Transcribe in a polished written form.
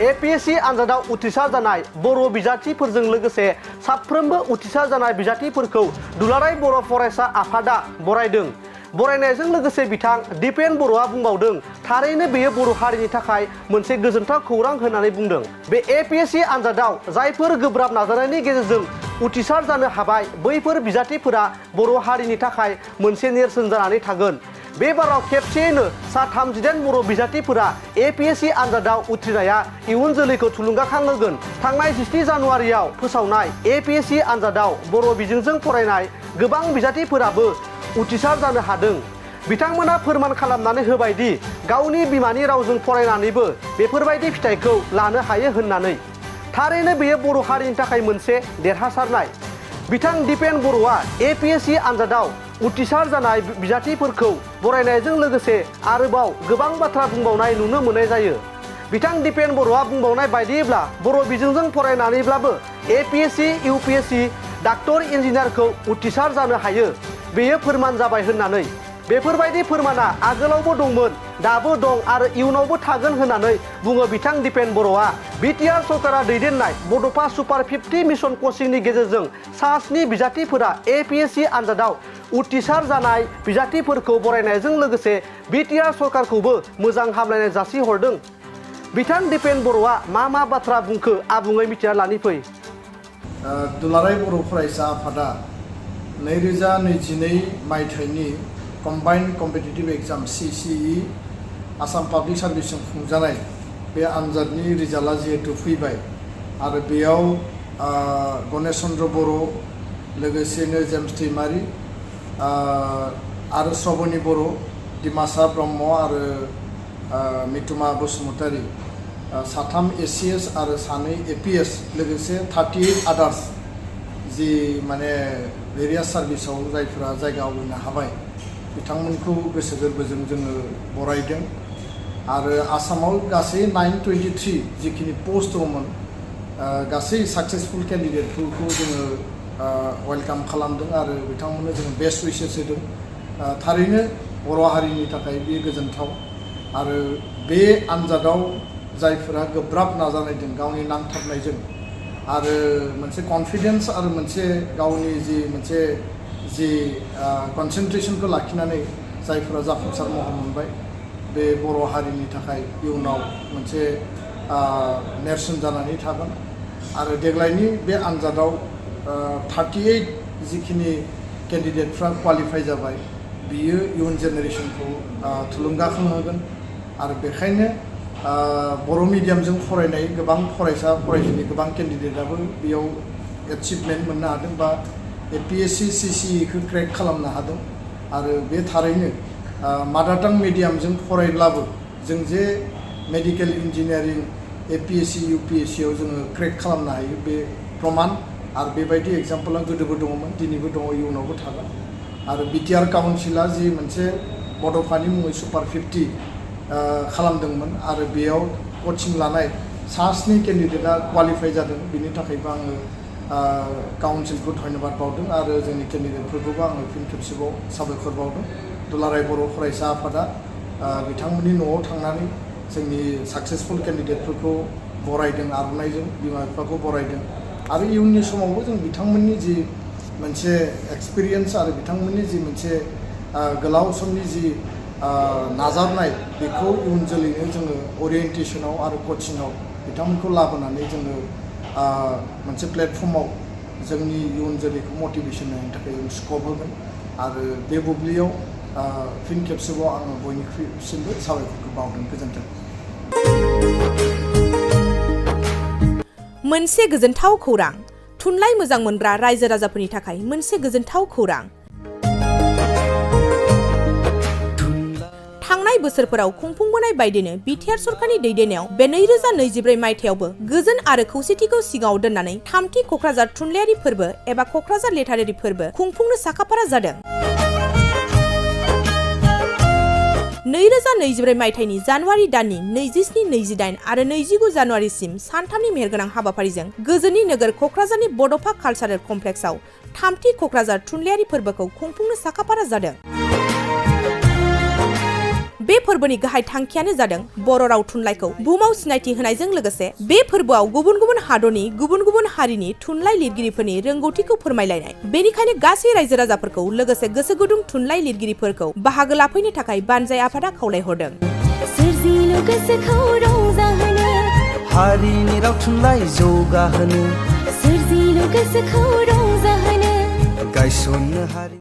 APSc आनजादाव उथ्रिसार जानाय बर' बिजाथिफोरजों लोगोसे साफ्रोमबो उथ्रिसार जानाय बिजाथिफोरखौ दुलाराय बर' फरायसा आफादा बरायदों। बरायनायजों लोगोसे बिथां दिपेन बर'आ बुंबावदों, थारैनो बेयो बर' हारिनि थाखाय मोनसे गोजोनथाव खौरां होननानै बुंदों। बे APSc आनजादाव जायफोर गोब्राब नाजानायनि गेजेरजों उथ्रिसार जानो हाबाय, बैफोर बिजाथिफोरा बर' हारिनि थाखाय मोनसे नेरसोन जानानै थागोन। बे बाराव खेबसेयैनो सा 39 बर' बिजाथिफोरा APSc आनजादाव उथ्रिनाया इयुन जोलैखौ थुलुंगाखां होगोन। थांनाय 17 जानुवारियाव फोसावनाय APSc आनजादाव बर' बिजोंजों फरायनाय गोबां बिजाथिफोराबो उथ्रिसार जानो हादों। बिथांमोना फोरमान खालामनानै होबाय दि गावनि बिमानि रावजों फरायनानैबो बेफोरबायदि फिथाइखौ लानो हायो होननानै। थारैनो बेयो बर' हारिनि थाखाय मोनसे देरहासारनाय। बिथां दिपेन बर'आ APSc आनजादाव उथ्रिसार जानाय बिजाथिफोरखौ बरायनायजों लोगोसे आरोबाव गोबां बाथ्रा बुंबावनाय नुनो मोननाय जायो। बिथां दिपेन बर'आ बुंबावनाय बायदिब्ला बर' बिजोंजों फरायनानैब्लाबो APSc, UPSc, डाक्टर, इन्जिनियारखौ उथ्रिसार जानो हायो, बेयो फोरमान जाबाय होननानै। बेफोरबायदि फोरमाना आगोलावबो दंमोन, दाबो दं आरो इयुनावबो थागोन होननानै बुङो बिथां दिपेन बर'आ। बिटिआर सरकारा दैदेननाय बड'फा सुपार 50 मिशन कचिंनि गेजेरजों सा 7 बिजाथिफोरा APSc आनजादाव उथ्रिसार जानाय बिजाथिफोरखौ बरायनायजों लोगोसे बिटिआर सरकारखौबो मोजां हामलायनाय जासिहरदों। बिथां दिपेन बर'आ मा बाथ्रा बुंखो आबुङै मिथिना लानि फै। दुलाराय बर' फरायसा आफादा 2022 मायथाइनि combined competitive exam CCE Assam public सार्भिसजों खुंजानाय बे आनजादनि रिजाल्टआ जिहेतु फैबाय आरो बेयाव गणेश चन्द्र बर', लोगोसेनो जेम्स दैमारि आरो श्रबणी बर', डिमासा ब्रह्म आरो मिथुमा बसुमतारी, 3 ACS आरो 2 APS, लोगोसे 38 आदार्स जि माने भेरियास सार्भिसाव जायफोरा जायगा आवग्रिनो हाबाय बिथांमोनखौ गोसो गोरबोजों जोङो बरायदों। आरो आसामाव गासै 923 जिखिनि पोस्ट दंमोन, गासै साक्सेसफुल केन्डिडेटफोरखौ जोङो वेलकाम खालामदों आरो बिथांमोननो जोङो बेस्ट उइसेस होदों। थारैनो बर' हारिनि थाखाय बे गोजोनथाव। आरो बे आनजादाव जायफोरा गोब्राब नाजानायजों, गावनि नांथाबनायजों आरो मोनसे कन्फिडेन्स आरो मोनसे गावनि जि कनसेन्ट्रेशनखौ लाखिनानै जायफोरा जाफुंसार महर मोनबाय, बे बर' हारिनि थाखाय इयुनाव मोनसे नेरसोन जानानै थागोन। आरो देग्लायनि बे आनजादाव 38 जिखिनि केन्डिडेटफ्रा क्वालिफाइ जाबाय, बियो इयुन जेनेरेसनखौ थुलुंगाखांहोगोन। आरो बेखायनो बर' मिडियामजों फरायनाय गोबां फरायसा फरायसुलि गोबां केन्डिडेटआबो बेयाव एचिभमेन्ट मोननो हादों बा APSc CCEखौ क्रेक खालामनो हादों। आरो बे थारैनो मादार टां मिडियामजों फरायब्लाबो जों जे मेडिकेल इन्जिनियारिं APSc UPScआव जोङो क्रेक खालामनो हायो, बे प्रमाण। आरो बेबायदि एग्जाम्पला गोदोबो दङमोन, दिनैबो दङ, इयुनावबो थागोन। आरो बिटिआर काउन्सिला जि मोनसे बड'फानि मुङै सुपार 50 खालामदोंमोन आरो बेयाव कचिं लानाय सा 7 केन्डिडेटआ क्वालिफाइ जादों, बिनि थाखायबो आङो काउन्सिलखौ धन्यबाद बावदों आरो जोंनि केन्डिडेटफोरखौबो आङो फिन खेबसेबाव साबायखर बावदों। दुलाराय बर' फरायसा आफादा बिथांमोननि न'आव थांनानै जोंनि साक्सेसफुल केन्डिडेटफोरखौ बरायदों, आर'नाइजों बिमा बिफाखौ बरायदों। आरो इयुननि समावबो जों बिथांमोननि जि मोनसे एक्सपिरियेन्स आरो बिथांमोननि जि मोनसे गोलाव समनि जि नाजानाय, बेखौ इयुन जोलैनो जोङो अरियेन्टेसनाव आरो कचिंआव बिथांमोनखौ लाबोनानै जोङो मोनसे प्लेटफर्माव जोंनि इयुन जोलैखौ मटिभेसन होनायनि थाखाय जों स्कप होगोन। आरो बे बुब्लियाव फिन खेबसेबाव आङो बयनिख्रुइसिमबो साबायखरखौ बावदों। गोजोन्थों। मोनसे गोजोनथाव खौरां, थुनलाइ मोजां मोनग्रा रायजो राजाफोरनि थाखाय मोनसे गोजोनथाव खौरां। थांनाय बोसोरफोराव खुंफुंबोनाय बायदिनो बिटिआर सरकारनि दैदेननायाव बे 2024 मायथाइयावबो गोजोन आरो खौसेथिखौ सिगाङाव दोननानै 3थि क'क्राझार थुनलाइयारि फोरबो एबा क'क्राझार लिटारेरि फोरबो खुंफुंनो साखाफारा जादों। 2024 मायथाइनि जानुवारि दाननि 27, 28 आरो 29 जानुवारिसिम सानथामनि मेहेरगोनां हाबाफारिजों गोजोननि नोगोर क'क्राझारनि बड'फा कालचारेल कमप्लेक्सआव 3थि क'क्राझार थुनलाइयारि फोरबोखौ खुंफुंनो साखाफारा जादों। बे फोरबोनि गाहाय थांखियानो जादों बर' राव थुनलाइखौ बुहुमाव सिनायथि होनायजों लोगोसे बे फोरबोआव गुबुन गुबुन हादरनि गुबुन गुबुन हारिनि थुनलाइ लिरगिरिफोरनि रोंगौथिखौ फोरमायलायनाय। बेनिखायनो गासै रायजो राजाफोरखौ लोगोसे गोसो गुदुं थुनलाइ लिरगिरिफोरखौ बाहागो लाफैनो थाखाय बानजाय आफादा खावलायहरदों। हारिनि राव थुनलाइ जौगाहोनो गायसननो हारि